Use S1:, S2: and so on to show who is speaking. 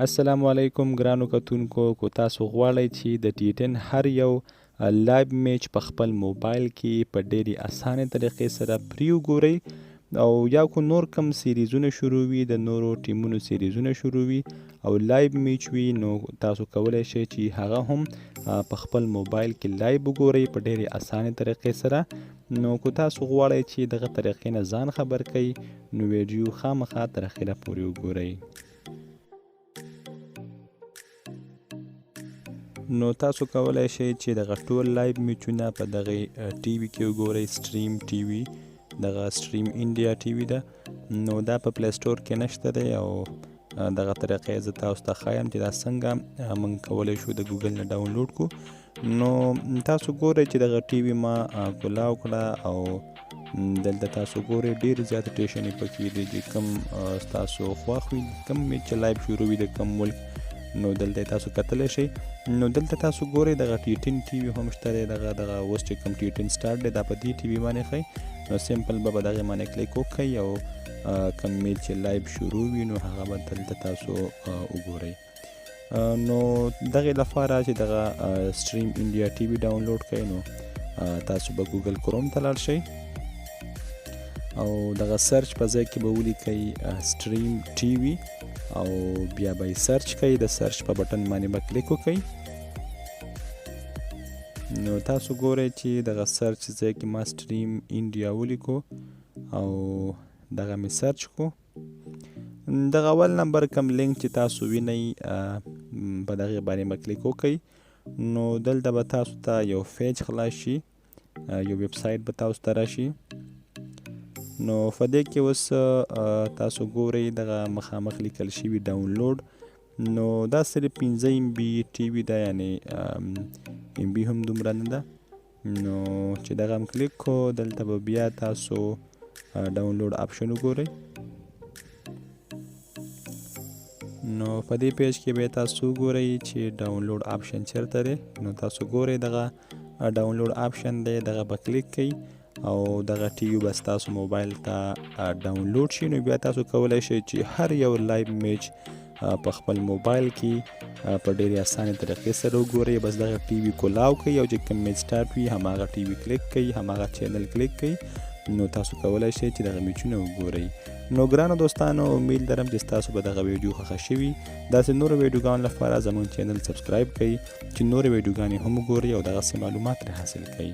S1: السلام علیکم ګرانو کتونکو، کو تاسو غواړئ چې د ټي ټن هر یو لایو میچ په خپل موبایل کې په ډېرې اسانې طریقې سره پرې وګورئ، او یا کو نور کم سیریزونه شروع وي، د نورو ټیمونو سیریزونه شروع وي او لایو میچ وي، نو تاسو کولی شئ چې هغه هم په خپل موبایل کې لایو وګورئ په ډېرې اسانې طریقې سره. نو کو تاسو غواړئ چې دغه طریقې نه ځان خبر کړئ، نو ویډیو خامخا تر اخره پورې وګورئ. نو تاسو کولی شئ چې دغه ټول لایو میچونه په دغه ټي وي کې وګورئ، سټریم ټي وي، دغه سټریم انډیا ټي وي ده. نو دا په پلی سټور کې نشته دی، او دغه طریقې زه تاسو ته ښایم چې دا څنګه موږ کولی شو د ګوګل نه ډاونلوډ کړو. نو تاسو ګورئ چې دغه ټي وي ما کولاو کړه، او دلته تاسو ګورئ ډېر زیات ټیشنې پکې دي چې کوم ستاسو خوښ وي، کوم میچ چې لایو شروع وي د کوم ملک، نو دلته تاسو کتلی شئ. نو دلته تاسو ګورئ دغه ټي ټین ټي وي هم شته دی، دغه اوس چې کوم ټي ټین سټارټ دی دا په دې ټي وي باندې ښیي. نو سمپل به په دغې باندې کلیک وکړئ، او کوم میچ چې لایو شروع وي نو هغه به دلته تاسو وګورئ. نو دغې لپاره چې دغه سټریم انډیا ټي وي ډاونلوډ کړئ، نو تاسو به ګوګل کروم ته لاړ شئ، او دغه سرچ په ځای کې به ولیکئ سټریم ټي وي، او بیا به یې سرچ کړئ. د سرچ په بټن باندې به کلیک وکړئ. نو تاسو ګورئ چې دغه سرچ ځای کې ما سټریم انډیا ولیکو، او دغه مې سرچ کو. دغه اول نمبر کوم لینک چې تاسو وینئ په دغې باندې به کلیک وکړئ. نو دلته به تاسو ته یو پیج خلاص شي، یو ویب سایټ به تاسو ته راشي. نو په دې کې اوس تاسو ګورئ دغه مخامخ لیکل شوي ډاونلوډ. نو دا صرف 5 ایم بي ټي وي ده، یعنې ایم بي هم دومره نه ده. نو چې دغه هم کلیک کړو، دلته به بیا تاسو ډاونلوډ آپشن وګورئ. نو په دې پیج کې به تاسو وګورئ چې ډاونلوډ آپشن چېرته دی. نو تاسو ګورئ دغه ډاونلوډ آپشن دی، دغه به کلیک کړئ، او دغه ټي وي به ستاسو موبایل ته ډاونلوډ شي. نو بیا تاسو کولی شئ چې هر یو لایو میچ په خپل موبایل کې په ډېرې اسانې طریقې سره وګورئ. بس دغه ټي وي کولاو کړئ، او چې کوم میچ سټارټ وي هماغه ټي وي کلیک کړئ، هماغه چینل کلیک کړئ، نو تاسو کولی شئ چې دغه میچونه وګورئ. نو ګرانو دوستانو، امید لرم چې ستاسو به دغه ویډیو خوښه شوي. داسې نورو ویډیوګانو لپاره زموږ چینل سبسکرایب کړئ چې نورې ویډیوګانې هم وګورئ او دغسې معلومات ترې حاصل کړئ.